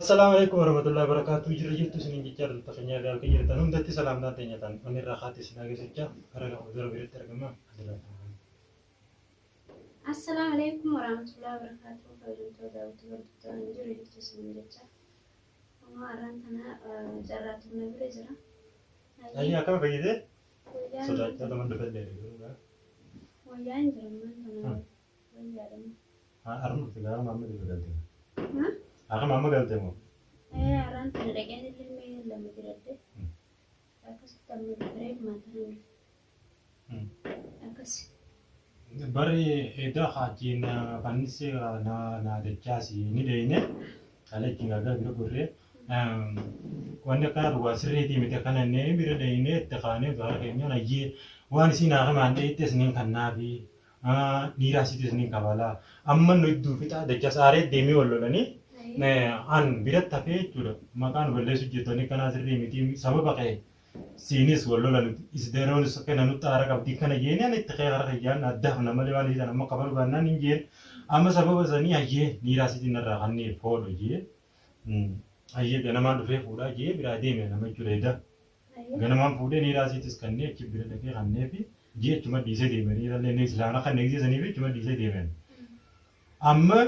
Assalaamu alaikum warahmatullahi wabarakatuh. Jirra jirtu isiniin jechaa dhaloota keenyaa gaafii jirtan hundatti salaamtaan teenya tan onni irraa kaate isin hageessachaa gara fuuldura biratti argama. Assalaamu alaikum warahmatullahi wabarakatuh. Kabajamtoota daawwattoota hordoftoota ani jiru jirtu isiniin jecha. Kunoo har'aan tana carraatu na bira jira. Ayyaa akkam fayyadee? Wayyaan Sodaachaa tuman dhufee wayyaan jira ammaan tana wayyaadha. Har'a dhufte gaafa maamma dhufe galte. Har'a maamma galte moo? Har'aan tana dhaqeen illee mee lama jiradde. Akkasitti amma dhufee maal tana dhufe. Akkas. Barri edaa haajiin fannisee na dachaasi ni dheeyne kaleechi gargar bira gorree wanni akkana dhugaa sirriitii miti akkana inni bira dheeyne itti kaanee gara keenyaan ayyee waan isiin haa himaan dheeyte isiniin kannaafi dhiiraa isiitis ni kabalaa amma nu idduu fixaa dachaas aaree deemee wal lolanii an biratti hafee jechuudha maqaan balleessu jirtanii kanaa sirrii miti sababa ka'e siinis wal lola nuti is daroonis kenna nutti aara qabdi kana jeeni ani itti ka'ee harka kiyyaan addaaf na malee waan isiisan amma kafalu baannaan hin jeen amma sababa sanii hayyee niiraa isiitiin narraa kannee foodho jee hayyee ganamaan dhufee fuudhaa jee biraa deeme nama jechuudha eda ganamaan fuudhee niiraa isiitis kannee achi bira dhaqee kannee fi jee achuma dhiisee deeme niirallee inni islaana kan eegsiisanii fi achuma dhiisee deemen amma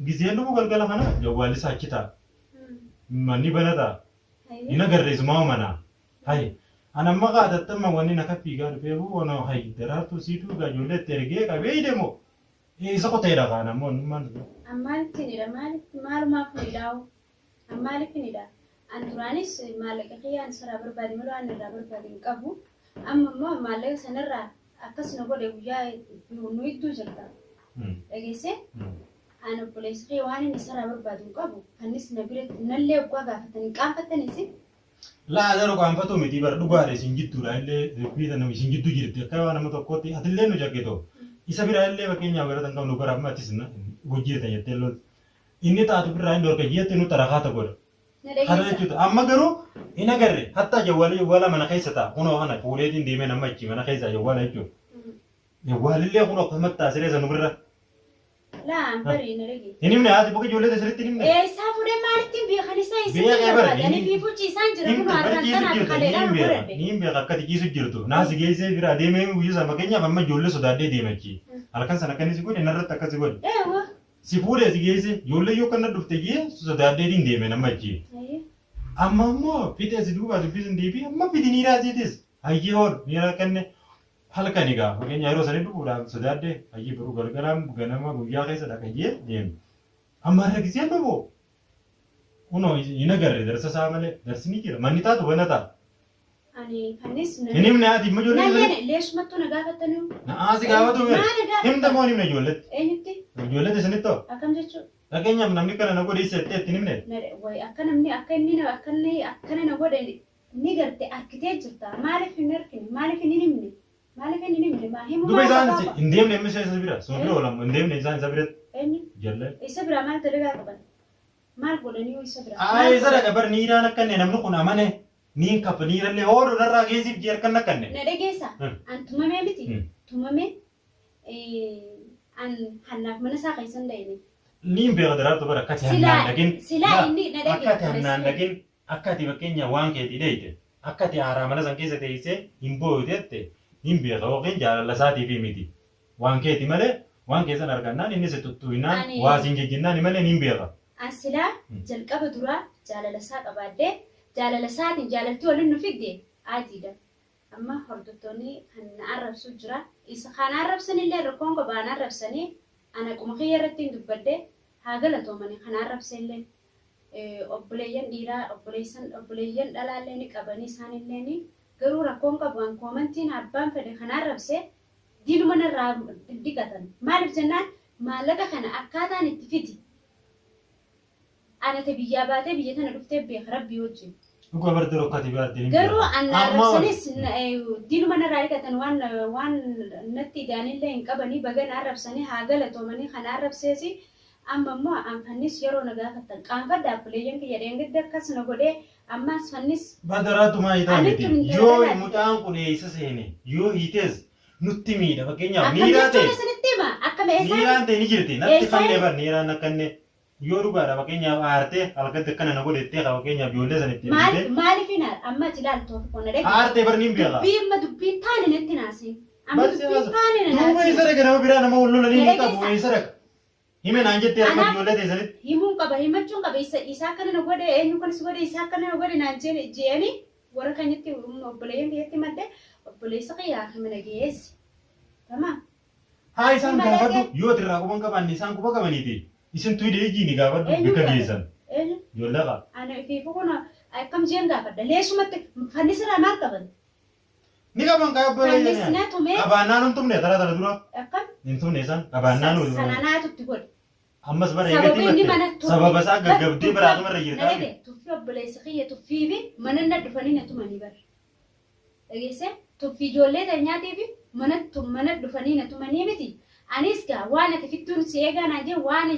gizeen dhufu galgala kana jawwaalli isaa achi ta'a manni bana ta'a hin agarre isumaa manaa hay an amma qaadattama wanni na fiigaa dhufeefu ono hay daraartuu siituu egaa ijoollee itti ergee qabee hidhe moo isa qoteedha kaan ammoo annummaan dhufe. Ammaalitti nidha maalitti maalumaaf nidhaa'u ammaaliif nidha an duraanis maallaqa kiyyaan isarraa barbaade malee waan irraa barbaade hin qabu amma immoo maallaqa sanarraa akkas na godhe guyyaa nu hedduu jirta dhageessee an obboleessi kee waan inni isarraa barbaadu hin qabu kannis na biratti nallee waggaa gaafatan hin qaanfattan isin. Laa garuu qaanfatu miti bara dhugaadha isin jidduudha illee dubbii tana isin jidduu jirti akka waan nama tokkootti atillee nu jakkito isa biraa illee fakkeenyaaf gara tan qabnu bara amma atis hojjetan jettee loltu inni taatu birraa hin dhorka jeetti nu xarakaata godha. Na Kana dhageessa. jechuudha amma garuu hin agarre hatta jawwaalii jawwaala mana keessa ta'a kunoo kana fuudheetiin deemee nama achi mana keessa jawwaala jechuudha. Jawwaalillee kunoo akkasumatti ta'a siree sanu birra. Laa an bari na dhage. Hin himne haati bakka ijoollee sirriitti hin himne. Eessaa fuudhee maalittiin beekan isaa Beekee eessatti bara, barbaadanii hin- fi fuuchi isaan jira Himte kun bara har'aan ciisu tanaaf jirta kaleedhaan niin beeka godhadhe. niin beeka akkati ciisu jirtu naasi geessee bira adeemee guyyaa sana fakkeenyaaf amma ijoollee sodaadhee deemachi halkan sana akkanis godhe narratti akkasi godhe Eewwa. si fuudhee si geesse ijoollee yoo kana dhufte jee sodaadheetiin deeme nama achi amma immoo fixee si duubaa dubbisin deebii amma fidi niiraa siitis hayyee hoodhu niiraa kenne halkan egaa fakkeenya yeroo sanii dhufuudhaaf sodaadhee hayyee baruu galgalaan ganama guyyaa keessa dhaqayyee deeme amma har'a giseen dhufu kunoo hin agarre darsa isaa malee darsi ni jira manni taatu bana ta'a. Ani kannis na. Hin himne haati himma ijoollee Nallee keessatti. leessumattuu na gaafattanii. Na'aa si gaafatu mee? Maal gaafata? Himta moo hin himne ijoolletti? Eenyutti? Ijoolletti isinitti ta'u? Akkam jechuudha? Fakkeenyaaf namni kana na godhe isa jettee itti hin himne? Wayi akka namni akka inni na akka inni akkana na godhe ni garte arkitee jirta. Maaliif hin arkine? Maaliif hin himne? Maaliif hin himne? Maa himuu Duba maal isaan qaba? hin deemne amma isa bira. Suma bira oolan hin deemne isaan isa biratti. Eenyu? Ijoolleen. Isa biraa maal dalagaa qaban? Maal godhanii yoo isa biraa? Aa isa dhaqa bar niiraan akka inni namni kun amane niin kafa niirallee hoodhu narraa geessiif jee harkan nakkanne. Na dhageessa. An tumamee miti. Tumamee an hannaaf mana isaa keessa hin dhayine. Niin beeka daraartu bara akkati Silaa- hannaan dhaqin. silaa Laa, inni na dhage- Akkati hannaan dhaqin akkati fakkeenya waan keetii dheeyte akkati haaraa mana san keessa teessee hin booyu teette hin beeka yookiin jaalala isaatiif miti. Waan keeti malee waan keessan argannaan inni si tuttuuynaan Ani- waa siin jejjinnaan malee niin beeka. An silaa jalqaba duraa jaalala isaa qabaadhee jaalala isaatiin jaalaltii waliin nu fidde adiidha. Amma hordoftoonni kan na arrabsu jira. Isa kan arrabsan illee rakkoon qaba an arrabsanii ana quma kiyya irratti hin dubbadhe haa galatoomanii kan arrabse illee. Obboleeyyan dhiiraa obboleessan obboleeyyan dhalaallee ni qabanii isaan illee ni garuu rakkoon qabu an koomantiin abbaan fedhe kan arrabse diinuma narraa dhiqatan. Maaliif jennaan maallaqa kana akkaataan itti fidi. Ana te biyyaa baatee biyya tana dhuftee beeka rabbii wajjin. Dhuga bar dura akkati baarte hin Garuu beeka. an na Amma arrabsanis diinuma narraa dhiqatan waan waan natti ida'anillee hin qabanii baga na arrabsanii haa galatoomanii kan arrabseesi amma immoo an fannis yeroo na gaafattan qaanfadha obboleeyyan kiyya dheengadda akkas na godhee ammaas fannis Badaraatu maa hiitaa Ani miti. tun intala Yoo dhalaati. mucaan kun eessa seene yoo hiites nutti miidha fakkeenyaaf Akkam niiraa jechuun ta'e isinitti hima akkam eessaan niiraan ta'e ni jirti natti Eessaan- fannee bar niiraan akkanne. Yoo dhugaadha fakkeenyaaf aartee halkatti akkana na godhettee fakkeenyaaf ijoollee sana itti Maal ergitee. maaliif hin amma ati ilaaltu of qonna dhage. Aartee bar niin beeka. Dubbii amma dubbii taane natti naasiin. Amma Barsi dubbii haasa. taane na Duuba naasiin. isa dhaqa nama biraa nama wal lolanii ni qabu Dhaggeessa. isa dhaqa. Hime naan jettee harka Anaaf- ijoollee teessanitti. Himuun qaba himachuun qaba isa isaa akkana na godhe eenyu kanas godhe isaa akkana na godhe naan jeeni warra kanitti obboleeyyan kiyyatti madde obboleessa kiyyaa hima geessi. Tamam. Haa isaan Hima gaafadhu dhaqee. yoo irraa quban qabaanne isaan quba qabaniiti. Isin tuyda ijjiini gaafadhu Eenyu bikka gaafadhu? geessan. Eenyu Ijoollee qaba. ana ifiifu kun akkam jeen gaafadha leesumatti fannisirraa maal qaban? Ni qaban Fannis qaban. na tumee Qabaannaan hin tumne tara tara dura. akkam Hin tumne isaan qabaannaan sananaatu itti godhe. ammas bara Sababa eegatti inni himatte. mana tuffii- Sababa isaa gaggabdee biraatuma irra jirta. Nagade tuffii obboleessa kiyya tuffii fi mana na dhufanii na tumanii bara. Dhageesse tuffii ijoollee tanyaatii fi mana mana dhufanii na tumanii miti. Anis gaa waan ati fittuun si eegaa naan jee waan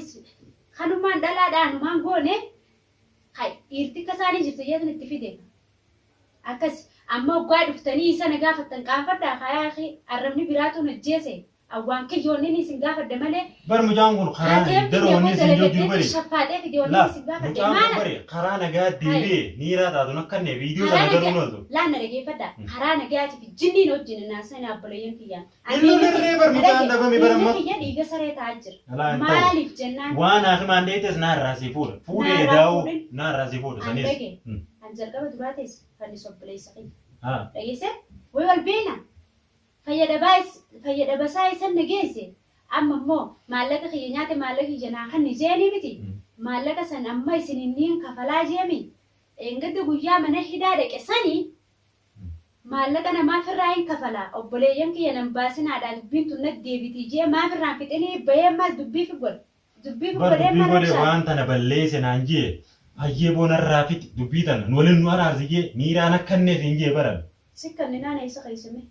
kanumaan dhalaadhaanumaan goone hay dhiirti akka isaanii jirtu jeetan itti fide. Akkas amma waggaa dhuftanii isa na gaafattan qaanfadhaa kayaa arrabni biraatu na jeese awwaan kiyyoonni isin gaafadhe malee Bar mucaan kun karaa Haatee daroonni isin jiru jiru bari. Shaffaatee fide wanni Laa isin gaafadhe mucaan kun maala? bari karaa nagaa deebi'ee niiraa taatuun akka inni viidiyoo sana Karaa garuu nagaa- noltu. Laan na dhageeffadha. Karaa nagaatiif jinniin wajjin naasanii abboleeyyan kiyyaan. Inni lolirree bar mucaan dhabame bar amma. Kiyya dhiiga saree ta'aa jira. Alaa hin ta'u. Maaliif jennaan Waan hakimaan dheetes naarraa si fuudha. Fuudhee Naarraa daa'uu fuudhin. naarraa si fuudha an sanis. dhage. An jalqaba duraa teesse fannis obboleessa kiyya. Haa. Dhageesse wayi wal beena. Fayyadabasaa isan na geesse. Amma immoo maallaqa kiyya nyaate maallaqa kiyya naa kan jeeni miti. Maallaqa san amma isin inni kafalaa jeemi. Engedde guyyaa mana hidhaa dhaqe sanii maallaqa namaaf irraa hin kafalaa. Obboleeyyan kiyya nan baasinaadhaa dubbiin tun natti deebitii jee maaf irraan fixinii bahee maal dubbii fi godhe. Dubbii fi Bar godhee dubbii maal godhe rabshaa? waan tana balleesse naan jee hayyee boonarraa fixi dubbii tana nu waliin nu araarsi jee niiraan akka inneef hin jee baran. Sikkanni naana isa keessame.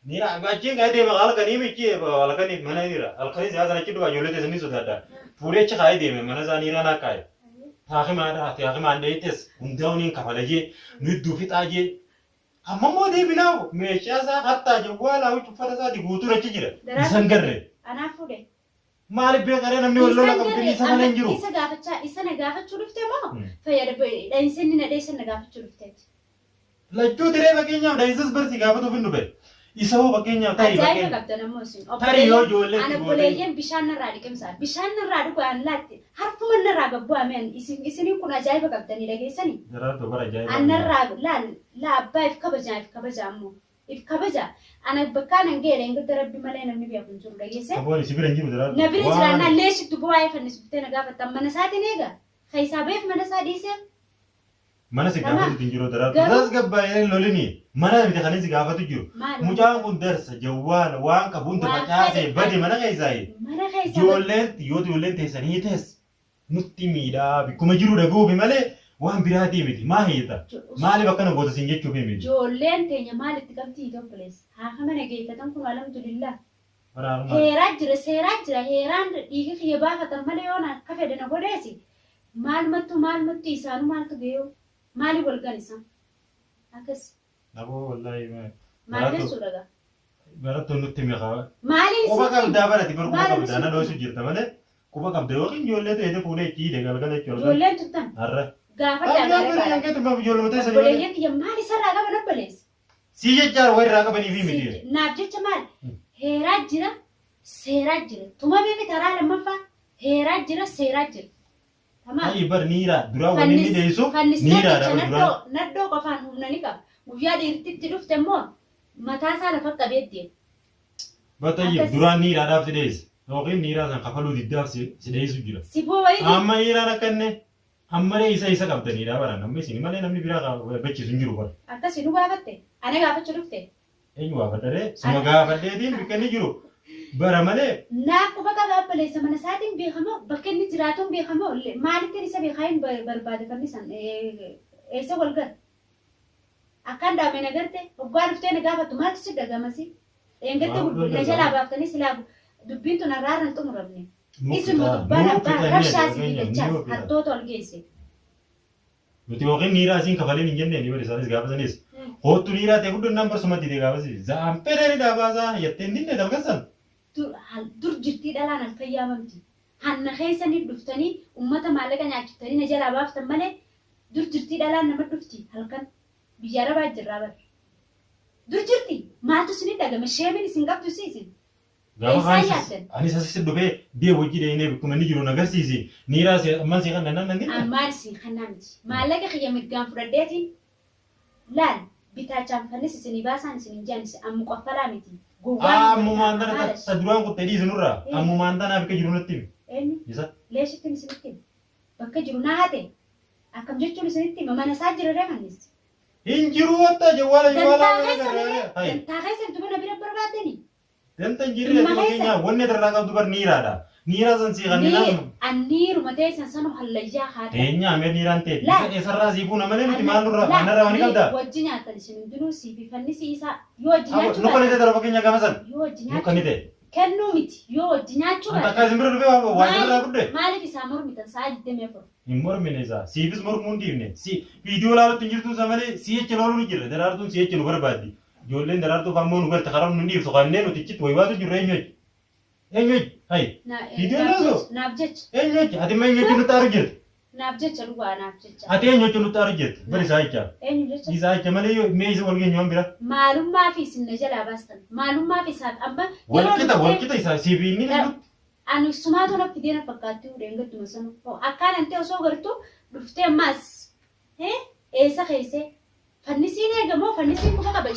Niira achiin kaa'ee deema halkanii michi halkanii mana niira halkanii siyaasa achi dhufa ijoollee teessanii sodaadha. Fuudhee achi kaa'ee deeme mana isaa niiraan akka kaa'e. Taakimaadha taakimaan dheettes hundaa'uun hin kafala jee nu iddoo fixaa jee. Amma immoo deebinaa meeshaa isaa hattaa jawwaalaa uffata isaatii guutuun achi jira. Isan garre. Anaaf fuudhe. Maaliif beekaree namni wal lola qabdu isa malee hin jiru. Isa gaafachaa isa na gaafachuu dhufte moo fayyada dhahinsinni na dheessan na gaafachuu dhufteeti. Lachuu tiree fakkeenyaaf dhahinsas barsi gaafatuuf hin dhufe. Isa hoo fakkeenyaaf tarii Ajaa'iba fakkeenya. qabdan ammoo isin. Tarii yoo ijoollee Ana itti gootee. obboleeyyan bishaan narraa liqimsaa. Bishaan narraa dhugaan laatti. Harfuma narraa gabbu'ame isiniin kun ajaa'iba qabdanii dhageessanii. Daraartuu bara ajaa'iba. Anarraa laal laa abbaa if kabajaa if kabajaa ammoo. If kabajaa. Ana bakkaan an ga'e engedda rabbi malee namni beeku hin jiru dhageesse. Aboon isi bira hin jiru daraartuu. Na bira jiraannaan leeshittu bu'aa fannisuu na gaafattan mana isaatiin eega. Keessaa beef mana isaa dhiisee. Mana si gaafatu hin jiru daraartuu. Garuu- Daras gabbaa'ee lolini. Mana miti kan si gaafatu jiru. Maali? Mucaan kun darsa jawwaala waan qabu hunda Waan facaasee fedhe- bade mana keessaayi. Mana keessaa Ijoolleen yoo ijoolleen teessanii teess nutti miidhaa bikkuma jiru dhaguufi malee waan biraatii miti maa hiita maaliif akkana goota siin jechuufi miti. Ijoolleen teenya maalitti qabdi obboleessa? Haa mana geeffatan kun alhamdulillah. Waraabuma. Heeraa jira seeraa jira heeraan dhiiga kiyya baafatan malee yoon akka fedhe na godheesi. Maalmattu maalmattu isaanu maaltu ga'ee maaliif wal gan isaan? Akkas Naboo wallaahi maal jechuudha gaa? barattoon nutti meeqa Maaliin quba isin qabdaa barati bar quba Maaliin qabdaa na isin- dhoosu jirta malee quba qabda yookiin ijoollee ta'e fuudhee ciide galgala jechuudha. ijoolleen tuttan Har'a. gaafadhaa Abiyyaa gaara bari gaara. hanqeetu baaf ijoolluma ta'e sanii malee. Obboleeyyan kiyya maal isarraa qaban obboleessa? Si jechaan waa irraa qabanii fi miti. Naaf jecha maal? Heeraa jira, seeraa jira. Tumamee fi karaa lammaffaa heeraa jira, seeraa jira. Tamaam. Ayi bar niiraa duraa wanni inni dheessu Fannis niiraadha nadicha bar duraa. nadhoo nadhoo qofaan humna ni qaba. Guyyaa dhiirtitti dhufte immoo mataa isaa lafa qabee deema. Batayyi Akkas- duraan niiraadhaaf si dheessa. Yookiin niiraa san kafaluu diddaaf si dheessu jira. Siboo wayii Amma niiraan akka inni ammalee isa isa qabdaniidha baran amma isin malee namni biraa bachiisu hin jiru bara. akkasii nu gaafatte. Ana gaafachuu dhufte. Eenyu gaafadharee suma gaafadheetiin bikka inni jiru bara malee Naaf quba qaba obboleessa mana isaatiin beekamoo bakka inni jiraatuun beekamoo maalittiin isa beekaa hin barbaade fannisan eessa wal gara. Akkaan dhaame na garte hoggaa dhuftee na gaafattu maaltu si dhagamasi? Eengatti Maaltu gurgurna dhagama? jalaa baaftanii silaa dubbiin tun har'aarra hin xumuramne. nu Isin fixa dubbaan nu abbaa fixa rabshaa si inni fidachaas nu fixa. hattoota ol geesse. Nuti yookiin niiraa isiin kafaleen hin jenneen bari isaanis gaafasanis. Hoottu niiraa ta'e guddonnaan barsumatti ta'e gaafasi. Za'aan fedhani dhaabaasaa jettee hin dinne dalgasan. Dur jirtii dhalaan halkan yaamamti. Hanna keessaniif dhuftanii ummata maallaqa nyaachiftanii na jalaa baaftan malee dur jirtii dhalaan nama dhufti halkan biyya arabaa jirraa bar. Dur jirti maaltu isinit dhagame sheemin isin qabdu si isin. Gaafa Eessaa kaan yaaddan? anis asitti dhufee biyya hojii deemnee bakkuma inni jiru na agarsiisi. Niiraa si amman si kan nan nan dinne. Ammaan isin kannaa miti. Maallaqa kiyya mirgaan fudhadheetiin laal bitaachaan fannis isinii baasaan isin hin jean isin ammu qoffalaa miti. Gowwaa miti. Ammumaan tana Maalash. ta duraan kuttee dhiisi nurraa. Ammumaan tanaaf akka jiru natti himi. Eenyu? Isa. Leeshittiin isinitti hima. Bakka jiru naa hate. Akkam jechuun isinitti hima mana isaa jira ree fannis. Hin jiru watta jawwaala jawwaala. Dantaa keessan ree dantaa keessan dubana bira barbaaddanii. Danta hin jirre ati fakkeenyaa wanni irraa qabdu bar niiraadha. Niiraa san sii kan Ni anniiruma teessan sanu hallayyaa haadha. Teenya amee niiraan ta'e. Laa. Isa eessarraa sii fuuna malee nuti maal nurraa anarraa waan qabdaa? Wajji nyaatan isin hundinuu sii fi fannisi isaa yoo wajji nyaachuu Nu kan baatan ta'e dara fakkeenya gaafa san. yoo wajji Nu nyaachuu kan ta'e. kennuu miti yoo wajji nyaachuu Anta baatan akka isin bira dhufee waa isin irraa fudhe. maaliif isaa mormitan sa'a 24? Hin mormine isaa. Siifis mormuu hin dhiifne. Si viidiyoo ilaalutti hin jirtu isa malee si jecha looluu ni jirra. Daraartuun si jecha nu barbaaddi. Ijoolleen daraartuuf ammoo nu garte karaa nu hin dhiiftu. Kanneen nuti ichitti waywaatu jirra eenyu jecha. Eenyu jecha. Hayi. Viidiyoo ilaaltu? Naaf jecha Eenyu jecha. Ati immoo eenyu jecha nutti aaru jirta. Naaf jecha dhugaa naaf jecha. Ati eenyu jecha nutti aaru jirta. Bari isaa jecha. Eenyu jecha? Isaa jecha malee yoo mee isa wal geenyu waan bira. Maalummaa fi isin na jalaa baastan maalummaa fi isaaf amma yeroo Walqixa dhuftee walqixa isaa siif inni nutti. Ani sumaatu na fidee na fakkaatti hudheen gadduma sana. Akkaan antee osoo gartuu dhuftee ammaas eessa keessee fannisiin eegamoo fannisiin quba qaba.